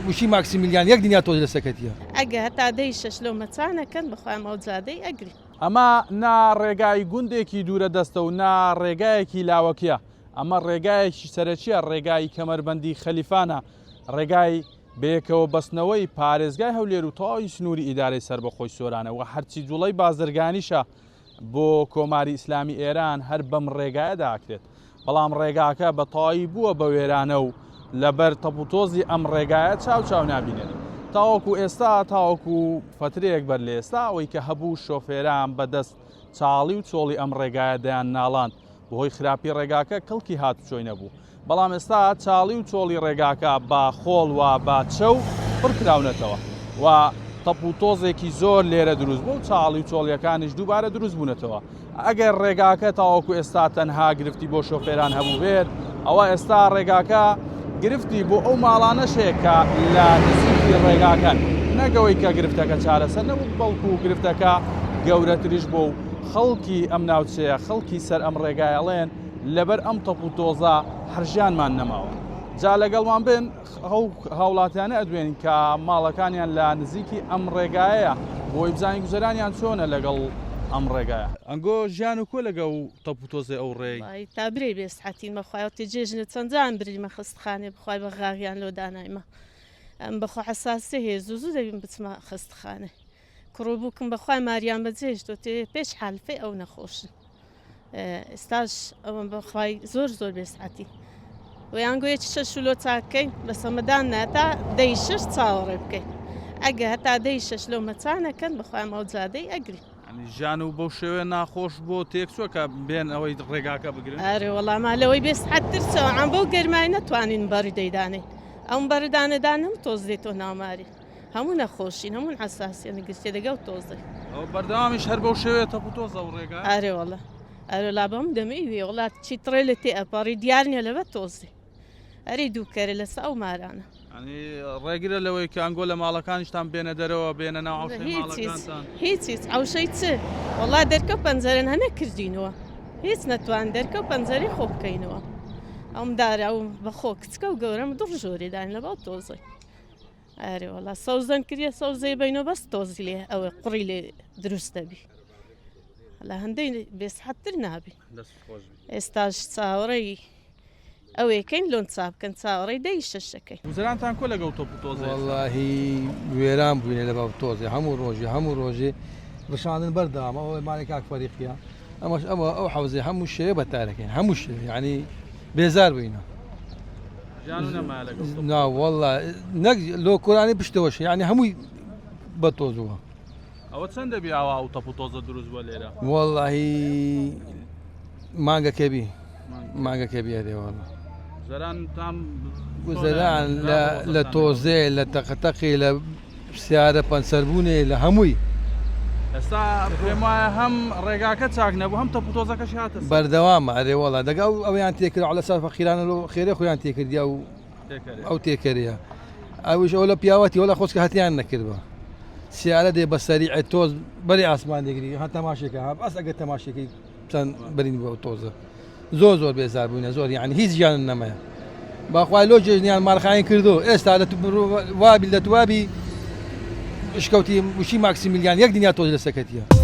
وشی ماکسیمیلیان یەک دنیا تۆز لە سەکەتیە. ئەگە هەتا دەی شەش لۆ مەچانەکەن بەخوام ئەو جادەی ئەگری. ئەمە نا ڕێگای گوندێکی دوورە دەستە و نا ڕێگایەکی لاوەکیە، ئەمە ڕێگایەکی سەرەکیە، ڕێگای کەمەربەندی خەلیفانە، ڕێگای بەیەکەوە بەستنەوەی پارێزگای هەولێر و تەواوی سنووری ئیدارەی سەربەخۆی سۆرانە و هەرچی جوڵەی بازرگانیشە بۆ کۆماری ئیسلامی ئێران هەر بەم ڕێگایەدا ئەکرێت، بەڵام ڕێگاکە بە تەواوی بووە بە وێرانە و لەبەر تەپوتۆزی ئەم ڕێگایە چاو چاو نابینێت. تاوەکو ئێستا تاوەکو فەترەیەک بەر لە ئێستا ئەوەی کە هەبوو شۆفێران بە دەست چاڵی و چۆڵی ئەم ڕێگایە دەیان ناڵاند بەهۆی خراپی ڕێگاکە کەڵکی هاتوچۆی نەبوو. بەڵام ئێستا چاڵی و چۆڵی ڕێگاکە بە خۆڵ و بە چەو پڕ کراونەتەوە و تەپ و تۆزێکی زۆر لێرە دروست بوو و چاڵی و چۆڵیەکانیش دووبارە دروست بوونەتەوە. ئەگەر ڕێگاکە تاوەکو ئێستا تەنها گرفتی بۆ شۆفێران هەبووبێت، ئەوا ئێستا ڕێگاکە گرفتی بۆ ئەو ماڵانەش هەیە کە لە نزیکی ڕێگاکەن، نەک ئەوەی کە گرفتەکە چارەسەر نەبوو، بەڵکو گرفتەکە گەورەتریش بووە و خەڵکی ئەم ناوچەیە، خەڵکی سەر ئەم ڕێگایە ئەڵێن، لەبەر ئەم تەپ و تۆزە هەر ژیانمان نەماوە. جا لەگەڵمان بن ئەو هاوڵاتیانە ئەدوێنین کە ماڵەکانیان لە نزیکی ئەم ڕێگایەیە بۆی بزانین گوزەرانیان چۆنە لەگەڵ ئەم ڕێگایە. ئەنگۆ ژیان و کۆ لەگە و تەپ و تۆزێ ئەو ڕێی. وەڵایی تا برێی بێ سحەتین بەخوای وەختی جێژنە چەند جان بریمە خەستخانێ بخوای بە غاغیان لۆ دانایمە ئەم بەخوا حەساسیە هەیە زوو زوو دەبیم بچمە خەستخانێ کوڕ و بووکم بەخوای ماریان بەجێهێشتۆ تێ پێش حالفەی ئەو نەخۆشن ئێستاش ئەوەم بەخوای زۆر زۆر بێسعەتی ویان گوێ شەش و لۆ چاکەین بە سەمەدان ناتا دەی شەش چاوەڕێ بکەین ئەگە هەتا دەی شەش لەو مەچانەکەن بەخوای ئەو جادەی ئەگری ژیان و بەو شێوێ ناخۆش بۆ تێکچوە کە بێن ئەوەی ڕێگاکە بگرن ئەرێ وەڵام لەوەی بێسعەتتر چەوە بەو گەرمای نەتوانین بەڕی دەیدانین ئەم بەردانەدانم تۆز دێتۆ ناوماری هەموو نەخۆشین هەموو حەساسیەن گرتێ دەگەڵ تۆزێ. ئەوە بەردەوامیش هەر بەو شێوەیە تەپ و تۆزە ئەو ڕێگا؟ ئەرێ وەڵا ئەرێ لا بەم دەمەی وێ وەڵا چی تڕێ لە تێ ئەپەڕی دیار نییە لەبەر تۆزێ ئەرێ دووکەرێ لەسە ئەو مارانە. یانی ڕێگرە لەوەی کە ئەنگۆ لە ماڵەکانیشتان بێنە دەرەوە بێنە ناو عەوشەی هیچ هیچ ماڵەکانتان؟ هیچ هیچ عەوشەی چ وەڵا دەرکە و پەنجەرەن هەنە کردینەوە هیچ نەتوان دەرکە و پەنجەرەی خۆ بکەینەوە ئەم دارە ئەو بەخۆ کچکە و گەورەم دوڕ ژۆرێ داین لەبەڵ تۆزێ. ئەرێ وەڵا سەوزەن کریە سەوزەی بینەوە بەس تۆزی لێ ئەوە قوڕی لێ دروست دەبی لە هەندەی بێسحەتتر نابی ئێستاش چاوەڕێی ئەوەیەکەین لۆن چا بکەن چاوەڕێی دەی شەشەکەی گوزەرانتان کۆ لەگەڵ تۆپ و تۆزێ وەڵاهی وێران بووینە لە باب تۆزێ هەموو ڕۆژێ هەموو ڕۆژێ ڕشاندن بەردەوامە ئەوە ماڵی کاک فەریقیە ئەمەش ئەوە ئەو حەوزەی هەموو شەوێ بەتارەکەین هەموو شەوێ یعنی بێزار بووینە نا والله نەک لۆ کۆرانی پشتەوەش یعنی هەمووی بە تۆز بووە ئەوە چەند دەبی ئاوا ئەو تەپ و تۆزە دروست بووە لێرە واللهی مانگەکە بی مانگەکە بی ئەرێ والله گوزەران تام گوزەران لە تۆزێ لە تەقەتەقی لە سیارە پەنسەربوونێ لە هەمووی. ئێستا پێم وایە هەم ڕێگاکە چاک نەبوو هەم تەپوتۆزەکەشی هاتە سەر. بەردەوامە ئەرێ وەڵا دەگە ئەو ئەویان تێکرد عەلە سەر فەقیرانە لۆ خێرێ خۆیان تێکردی ئەو ئەو تێکەرەیە ئەویش ئەو لە پیاوەتی وەڵا خۆزکە هەتیان نەکردبا سیارە دێ بە سەریع تۆز بەری ئاسمان دەگری هە تەماشێکە ها بەس ئەگەر تەماشێکی چەند بەرین بوو ئەو تۆزە زۆر زۆر بێزار بووینە زۆر یعنی هیچ ژیانم نەمایە باخوای لۆ جێژنیان مارخاین کردو ئێستا لە وابی لە توابی شکەوتی وشی ماکسیمیلیان یەک دنیا تۆز لە سەکەتیە.